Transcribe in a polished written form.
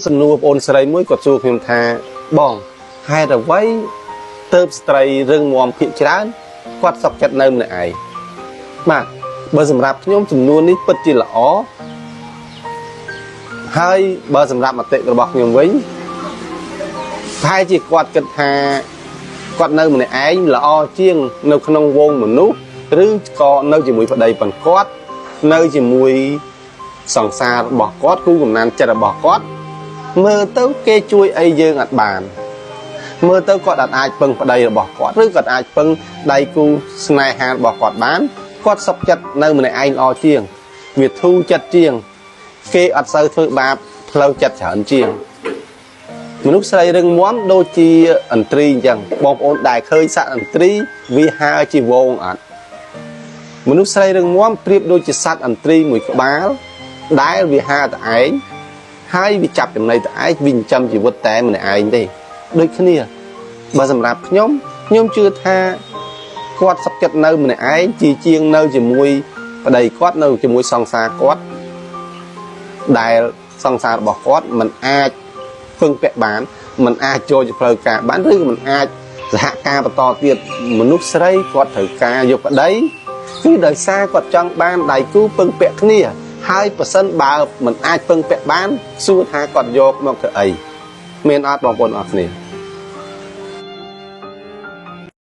សំណួរបងអូនស្រីមួយគាត់សួរខ្ញុំថាបងហេតុអ្វីទៅស្ត្រីរឹងមាំភាកច្រើនគាត់សុខចិត្តនៅម្នាក់ឯងបាទបើសម្រាប់ខ្ញុំសំណួរនេះពិតជាល្អហើយបើសម្រាប់មតិរបស់ខ្ញុំវិញប្រហែលជាគាត់គិតថាគាត់នៅម្នាក់ឯងល្អជាងនៅក្នុងវងមនុស្សឬក៏នៅជាមួយប្តីប៉ុនគាត់នៅជាមួយសង្សាររបស់គាត់គូកំណានចិត្តរបស់គាត់មើលទៅគេជួយអីយើងអត់បានមើលទៅគាត់អត់អាចពឹងប្តីរបស់គាត់ឬគាត់អាចពឹងដៃគូស្នេហារបស់គាត់បានគាត់សុខចិត្តនៅម្នាក់ឯងល្អជាងវាធូរចិត្តជាងគេអត់សូវធ្វើបាបផ្លូវចិត្តច្រើនជាងមនុស្សស្រីរឹងមាំដូចជាអន្ត្រីអញ្ចឹងបងប្អូនដែលឃើញសត្វអន្ត្រីវាហើជាវងអត់មនុស្សស្រីរឹងមាំប្រៀបដូចជាសត្វអន្ត្រីមួយក្បាលដែលវាហើតែឯងហើយវាចាប់ចំណីតែឯងវាចិញ្ចឹមជីវិតតែម្នាក់ឯងទេដូចគ្នាបើសម្រាប់ខ្ញុំខ្ញុំជឿថាគាត់សុខចិត្តនៅម្នាក់ឯងជាជាងនៅជាមួយប្តីគាត់នៅជាមួយសង្សារគាត់ដែលសង្សាររបស់គាត់មិនអាចពឹងពាក់បានមិនអាចចូលជាផ្លូវការបានឬមិនអាចសហការបន្តទៀតមនុស្សស្រីគាត់ត្រូវការយកប្តីគឺដោយសារគាត់ចង់បានដៃគូពឹងពាក់គ្នាហើយប្រសិនបើមិនអាចពឹងពាក់បានសួរថាគាត់យកមកធ្វើអីមានអត់បងប្អូនអរគ្នា